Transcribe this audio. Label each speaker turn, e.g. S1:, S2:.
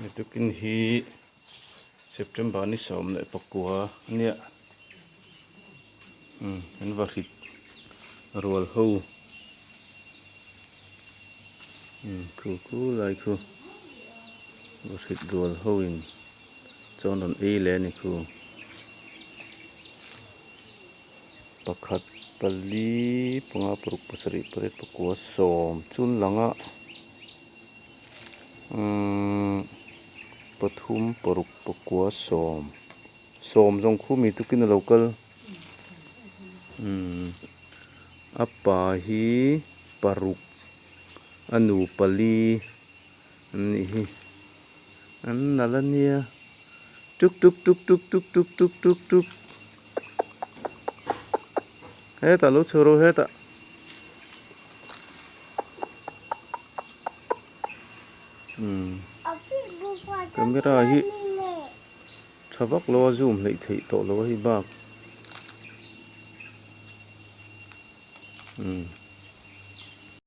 S1: Tukin hi September ni 19 a nia umm an va hrit rual ho umm khu khu lai khu va hrit rual ho in chaw an rawn ei leh a ni khu. Pakhat pali panga paruk pasarih pariat pakua sawm chun langa umm pathum paruk pakua sawm sawm zawng khu mi tukin a lo kal umm a pa hi paruk a nu pali an nih hi an nalh a nia tuk tuk tuk tuk tuk tuk tuk tuk tuk. Hetah lo chho rawh hetah. Umm camera hi tha vak lo a zoom hleih theih tawh lo a hei bak umm.